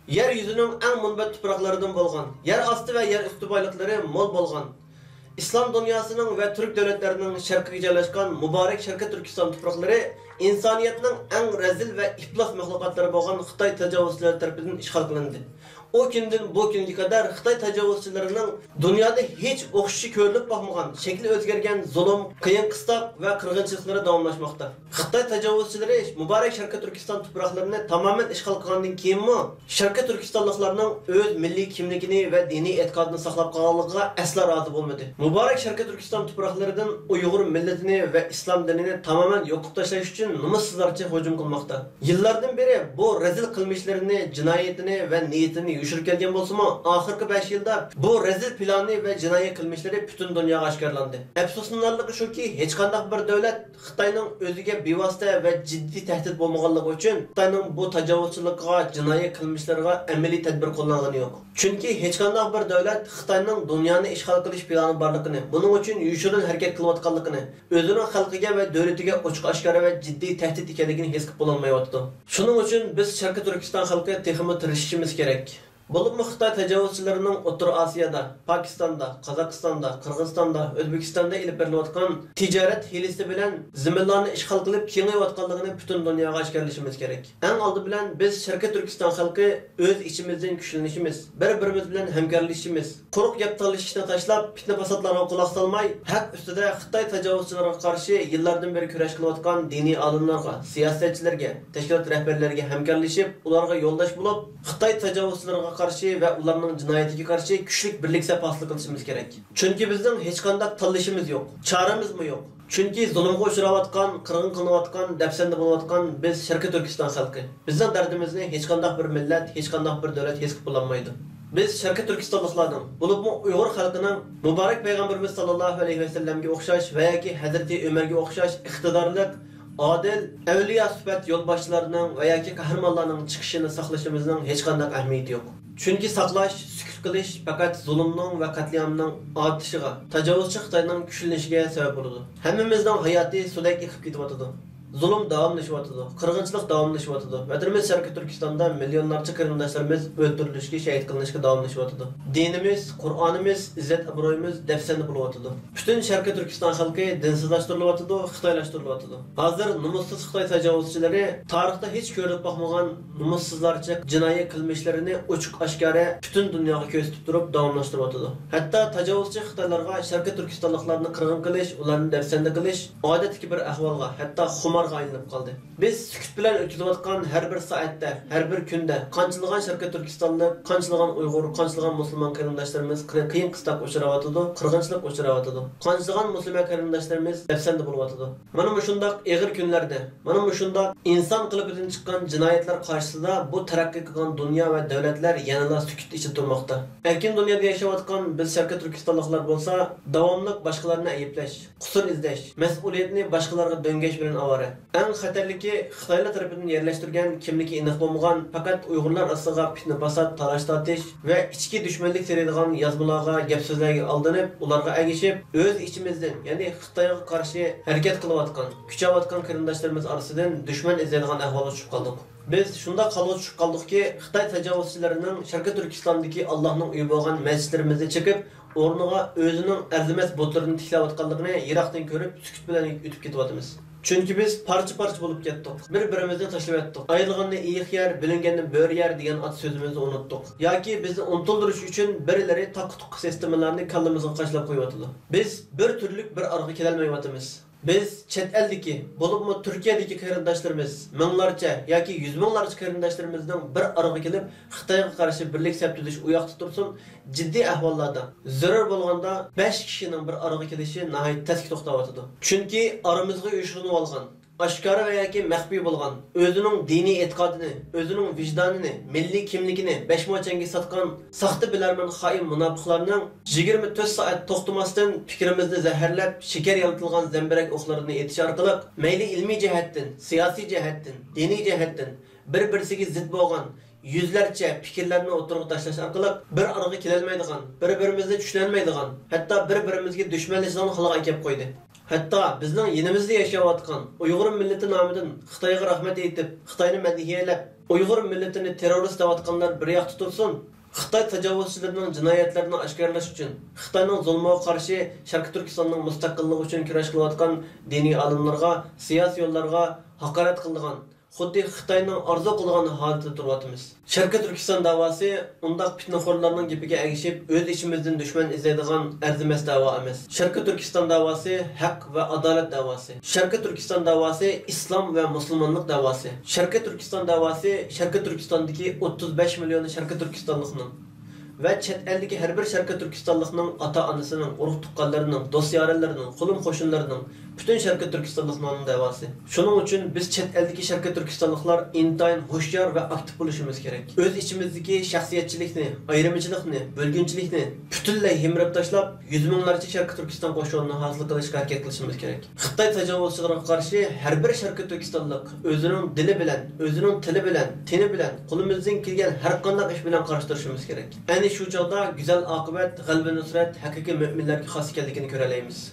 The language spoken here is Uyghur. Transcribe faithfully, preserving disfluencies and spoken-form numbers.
يەر يۈزىنىڭ ئەڭ مۇنبەت تۇپراقلىرىدىن بولغان، يەر ئاستى ۋە يەر ئۈستى بايلىقلىرى مول بولغان، ئىسلام دۇنياسىنىڭ ۋە تۈرك دۆلەتلىرىنىڭ شەرقىگە جايلاشقان مۇبارەك شەرقىي تۈركىستان تۇپراقلىرى ئىنسانىيەتنىڭ ئەڭ رەزىل ۋە ئىپلاس مەخلۇقاتلىرى بولغان خىتاي تاجاۋۇزچىلىرى تەرىپىدىن ئىشغال قىلىندى. ئۇ كۈندىن بۇ كۈنگە قەدەر خىتاي تاجاۋۇزچىلىرىنىڭ دۇنيادا ھېچ ئوخشىشى كۆرۈلۈپ باقمىغان، شەكلى ئۆزگەرگەن زۇلۇم، قىيىن-قىستاق ۋە قىرغىنچىلىقلىرى داۋاملاشماقتا. خىتاي تاجاۋۇزچىلىرى مۇبارەك شەرقىي تۈركىستان تۇپراقلىرىنى تامامەن ئىشغال قىلغاندىن كېيىنمۇ، شەرقىي تۈركىستانلىقلارنىڭ ئۆز مىللىي كىملىكىنى ۋە دىنىي ئېتىقادىنى ساقلاپ قالغانلىقىغا ئەسلا رازى بولمىدى. مۇبارەك شەرقىي تۈركىستان تۇپراقلىرىدىن ئۇيغۇر مىللىتىنى ۋە ئىسلام دىنىنى تامامەن يوقىتىپ تاشلاش ئۈچۈن نومۇسسىزلارچە ھۇجۇم قىلماقتا. يىللاردىن بېرى بۇ رەزىل قىلمىشلىرىنى، جىنايىتىنى ۋە نىيىتىنى يوشۇرۇپ كەلگەن بولسىمۇ، ئاخىرقى بەش يىلدا بۇ رەزىل پىلانى ۋە جىنايى قىلمىشلىرى پۈتۈن دۇنياغا ئاشكارىلاندى. ئەپسۇسلىنارلىقى شۇكى، ھېچقانداق بىر دۆلەت خىتاينىڭ ئۆزىگە بىۋاسىتە ۋە جىددىي تەھدىت بولمىغانلىقى ئۈچۈن، خىتاينىڭ بۇ تاجاۋۇزچىلىقىغا، جىنايى قىلمىشلىرىغا ئەمەلىي تەدبىر قوللانغىنى يوق. چۈنكى ھېچقانداق بىر دۆلەت خىتاينىڭ دۇنيانى ئىشغال قىلىش پىلانى بارلىقىنى، بۇنىڭ ئۈچۈن يوشۇرۇن ھەرىكەت قىلىۋاتقانلىقىنى، ئۆزىنىڭ خەلقىگە ۋە دۆلىتىگە ئوچۇق-ئاشكارا ۋە جىددىي تەھدىت ئىكەنلىكىنى ھېس قىلىپ بولالمايۋاتىدۇ. شۇنىڭ ئۈچۈن بىز شەرقىي تۈركىستان خەلقى تېخىمۇ تىرىشىشىمىز كېرەك. بولۇپمۇ خىتاي تاجاۋۇزچىلىرىنىڭ ئوتتۇرا ئاسىيادا، پاكىستاندا، قازاقىستاندا، قىرغىزىستاندا، ئۆزبېكىستاندا ئېلىپ بېرىلىۋاتقان تىجارەت ھىيلىسى بىلەن زېمىنلارنى ئىشغال قىلىپ كېڭىيىۋاتقانلىقىنى پۈتۈن دۇنياغا ئاشكارىلىشىمىز كېرەك. ئەڭ ئالدى بىلەن بىز شەرقىي تۈركىستان خەلقى ئۆز ئىچىمىزدىن كۈچلىنىشىمىز، بىر-بىرىمىز بىلەن ھەمكارلىشىشىمىز، قۇرۇق گەپ تالىشىشنى تاشلاپ، پىتنە-پاساتلارغا قۇلاق سالماي، ھەق ئۈستىدە خىتاي تاجاۋۇزچىلىرىغا قارشى يىللاردىن بېرى كۈرەش قىلىۋاتقان دىنىي ئالىملارغا، سىياسەتچىلەرگە، تەشكىلات رەھبەرلىرىگە ھەمكارلىشىپ، ئۇلارغا يولداش بولۇپ، خىتاي تاجاۋۇزچىلىرىغا قارشى ۋە ئۇلارنىڭ جىنايىتىگە قارشى كۈچلۈك بىرلىك سەپ ھاسىل قىلىشىمىز كېرەك. چۈنكى بىزنىڭ ھېچقانداق تاللىشىمىز يوق، چارىمىزمۇ يوق. چۈنكى زۇلۇمغا ئۇچراۋاتقان، قىرغىن قىلىنىۋاتقان، دەپسەندە بولۇۋاتقان بىز شەرقىي تۈركىستان خەلقى. بىزنىڭ دەردىمىزنى ھېچقانداق بىر مىللەت، ھېچقانداق بىر دۆلەت ھېس قىلىپ بولالمايدۇ. بىز شەرقىي تۈركىستانلىقلارنىڭ، بولۇپمۇ ئۇيغۇر خەلقىنىڭ مۇبارەك پەيغەمبىرىمىز ساللاللاھۇ ئەلەيھى ۋەسەللەمگە ئوخشاش ۋە ياكى ھەزرىتى ئۆمەرگە ئوخشاش ئىقتىدارلىق، ئادىل، ئەۋلىيا سۈپەت يولباشچىلارنىڭ ۋە ياكى قەھرىمانلارنىڭ چىقىشىنى ساقلىشىمىزنىڭ ھېچقانداق ئەھمىيىتى يوق. چۈنكى ساقلاش، سۈكۈت قىلىش پەقەت زۇلۇمنىڭ ۋە قەتلىئامنىڭ ئارتىشىغا، تاجاۋۇزچى خىتاينىڭ كۈچلىنىشىگە سەۋەب بولىدۇ. ھەممىمىزنىڭ ھاياتى سۇدەك ئېقىپ كېتىۋاتىدۇ. زۇلۇم داۋاملىشىۋاتىدۇ، قىرغىنچىلىق داۋاملىشىۋاتىدۇ. ۋەتىنىمىز شەرقىي تۈركىستاندا مىليونلارچە قېرىنداشلىرىمىز ئۆلتۈرۈلۈشكە، شەھىت قىلىنىشقا داۋاملىشىۋاتىدۇ. دىنىمىز، قۇرئانىمىز، ئىززەت-ئابرۇيىمىز دەپسەندە بولۇۋاتىدۇ. پۈتۈن شەرقىي تۈركىستان خەلقى دىنسىزلاشتۇرۇلۇۋاتىدۇ، خىتايلاشتۇرۇلۇۋاتىدۇ. ھازىر نومۇسسىز خىتاي تاجاۋۇزچىلىرى تارىختا ھېچ كۆرۈلۈپ باقمىغان نومۇسسىزلارچە جىنايى قىلمىشلىرىنى ئوچۇق-ئاشكارا پۈتۈن دۇنياغا كۆرسىتىپ تۇرۇپ داۋاملاشتۇرۇۋاتىدۇ. ھەتتا تاجاۋۇزچى خىتايلارغا شەرقىي تۈركىستانلىقلارنى قىرغىن قىلىش، ئۇلارنى دەپسەندە قىلىش ئادەتتىكى بىر ئەھۋالغا، ھەتتا خۇمارغا ئايلىنىپ قالدى. بىز سۈكۈت بىلەن ئۆتكۈزۈۋاتقان ھەر بىر سائەتتە، ھەر بىر كۈندە قانچىلىغان شەرقىي تۈركىستانلىق، قانچىلىغان ئۇيغۇر، قانچىلىغان مۇسۇلمان قېرىنداشلىرىمىز قىي-، قىيىن-قىستاققا ئۇچراۋاتىدۇ، قىرغىنچىلىققا ئۇچراۋاتىدۇ. قانچىلىغان مۇسۇلمان قېرىنداشلىرىمىز دەپسەندە بولۇۋاتىدۇ. مانا مۇشۇنداق ئېغىر كۈنلەردە، مانا مۇشۇنداق ئىنسان قېلىپىدىن چىققان جىنايەتلەر قارشىسىدا بۇ تەرەققىي قىلغان دۇنيا ۋە دۆلەتلەر يەنىلا سۈكۈت ئىچىدە تۇرماقتا. ئەركىن دۇنيادا ياشاۋاتقان بىز شەرقىي تۈركىستانلىقلار بولسا داۋاملىق باشقىلارنى ئەيىبلەش، قۇسۇر ئىزدەش، مەسئۇلىيەتنى باشقىلارغا دۆڭگەش بىلەن ئاۋارە. ئەڭ خەتەرلىكى، خىتايلار تەرىپىدىن يەرلەشتۈرگەن كىملىكى ئېنىق بولمىغان، پەقەت ئۇيغۇرلار ئاستىغا پىتنە-پاسات، تالاش-تارتىش ۋە ئىچكى دۈشمەنلىك سېلىدىغان يازمىلارغا، گەپ-سۆزلەرگە ئالدىنىپ، ئۇلارغا ئەگىشىپ، ئۆز ئىچىمىزدىن، يەنى خىتايغا قارشى ھەرىكەت قىلىۋاتقان، كۈچەۋاتقان قېرىنداشلىرىمىز ئارىسىدىن دۈشمەن ئىزدەيدىغان ئەھۋالغا چۈشۈپ قالدۇق. بىز شۇنداق ھالغا چۈشۈپ قالدۇقكى، خىتاي تاجاۋۇزچىلىرىنىڭ شەرقىي تۈركىستاندىكى ئاللاھنىڭ ئۆيى بولغان مەسچىتلىرىمىزنى چېقىپ، ئورنىغا ئۆزىنىڭ ئەرزىمەس بۇتلىرىنى تىكلەۋاتقانلىقىنى يىراقتىن كۆرۈپ، سۈكۈت بىلەن ئۆتۈپ كېتىۋاتىمىز. چۈنكى بىز پارچە-پارچە بولۇپ كەتتۇق، بىر-بىرىمىزنى تاشلىۋەتتۇق. ئايرىلغاننى ئېيىق يەر، بۆلۈنگەننى بۆرە يەر دېگەن ئاتا سۆزىمىزنى ئۇنتتۇق. ياكى بىزنى ئۇنتۇلدۇرۇش ئۈچۈن بىرلىرى تاققا-تۇققا سىستېمىلارنى كاللىمىزغا قاچىلاپ قويۇۋاتىدۇ. بىز بىر تۈرلۈك بىر ئارىغا كېلەلمەيۋاتىمىز. بىز چەت ئەلدىكى، بولۇپمۇ تۈركىيەدىكى قېرىنداشلىرىمىز، مىڭلارچە ياكى يۈز مىڭلارچە قېرىنداشلىرىمىزنىڭ بىر ئارىغا كېلىپ، خىتايغا قارشى بىرلىك سەپ تۈزۈش ئۇ ياقتا تۇرسۇن، جىددىي ئەھۋاللاردا، زۆرۈر بولغاندا بەش كىشىنىڭ بىر ئارىغا كېلىشى ناھايىتى تەسكە توختاۋاتىدۇ. چۈنكى ئارىمىزغا يوشۇرۇنۇۋالغان، ئاشكارا ۋە ياكى مەخپىي بولغان، ئۆزىنىڭ دىنىي ئېتىقادىنى، ئۆزىنىڭ ۋىجدانىنى، مىللىي كىملىكىنى بەش مو چەڭگە ساتقان ساختا بىلەرمەن خائىن مۇناپىقلارنىڭ يىگىرمە تۆت سائەت توختىماستىن پىكرىمىزنى زەھەرلەپ، شېكەر يالىتىلغان زەمبىرەك ئوقلىرىنى ئېتىش ئارقىلىق، مەيلى ئىلمىي جەھەتتىن، سىياسىي جەھەتتىن، دىنىي جەھەتتىن بىر-بىرسىگە زىت بولغان، يۈزلەرچە پىكىرلەرنى ئوتتۇرىغا تاشلاش ئارقىلىق بىر ئارىغا كېلەلمەيدىغان، بىر-بىرىمىزنى چۈشىنەلمەيدىغان، ھەتتا بىر-بىرىمىزگە دۈشمەنلىشىدىغان ھالغا ئەكەپ قويدى. ھەتتا بىزنىڭ يېنىمىزدا ياشاۋاتقان ئۇيغۇر مىللىتى نامىدىن خىتايغا رەھمەت ئېيتىپ، خىتاينى مەدھىيەلەپ، ئۇيغۇر مىللىتىنى تېررورىست دەۋاتقانلار بىر ياقتا تۇرسۇن، خىتاي تاجاۋۇزچىلىرىنىڭ جىنايەتلىرىنى ئاشكارىلاش ئۈچۈن، خىتاينىڭ زۇلمىغا قارشى شەرقىي تۈركىستاننىڭ مۇستەقىللىقى ئۈچۈن كۈرەش قىلىۋاتقان دىنىي ئالىملارغا، سىياسىيونلارغا ھاقارەت قىلىدىغان، خۇددى خىتاينىڭ ئارزۇ قىلغان ھالىتىدە تۇرۇۋاتىمىز. شەرقىي تۈركىستان داۋاسى ئۇنداق پىتنىخورلارنىڭ گېپىگە ئەگىشىپ، ئۆز ئىچىمىزدىن دۈشمەن ئىزدەيدىغان ئەرزىمەس داۋا ئەمەس. شەرقىي تۈركىستان داۋاسى ھەق ۋە ئادالەت داۋاسى. شەرقىي تۈركىستان داۋاسى ئىسلام ۋە مۇسۇلمانلىق داۋاسى. شەرقىي تۈركىستان داۋاسى شەرقىي تۈركىستاندىكى ئوتتۇز بەش مىليون شەرقىي تۈركىستانلىقنىڭ ۋە چەت ئەلدىكى ھەر بىر شەرقىي تۈركىستانلىقنىڭ ئاتا-ئانىسىنىڭ، ئۇرۇق-تۇغقانلىرىنىڭ، دوست-يارەنلىرىنىڭ، قولۇم-قوشنىلىرىنىڭ، پۈتۈن شەرقىي تۈركىستانلىقلارنىڭ دەۋاسى. شۇنىڭ ئۈچۈن بىز چەت ئەلدىكى شەرقىي تۈركىستانلىقلار ئىنتايىن ھوشيار ۋە ئاكتىپ بولۇشىمىز كېرەك. ئۆز ئىچىمىزدىكى شەخسىيەتچىلىكنى، ئايرىمىچىلىقنى، بۆلگۈنچىلىكنى پۈتۈنلەي يىمىرىپ تاشلاپ، يۈز مىڭلارچە شەرقىي تۈركىستان قوشۇنىنى ھاسىل قىلىشقا ھەرىكەت قىلىشىمىز كېرەك. خىتاي تاجاۋۇزچىلىرىغا قارشى ھەر بىر شەرقىي تۈركىستانلىق ئۆزىنىڭ دىلى بىلەن، ئۆزىنىڭ تىلى بىلەن، تېنى بىلەن قولىمىزدىن كەلگەن ھەر قانداق ئىش بىلەن قارشى تۇرۇشىمىز كېرەك. ئەنە شۇ چاغدا گۈزەل ئاقىۋەت، غەلىبە نۇسرەت ھەقىقىي مۆمىنلەرگە خاس ئىكەنلىكىنى كۆرەلەيمىز.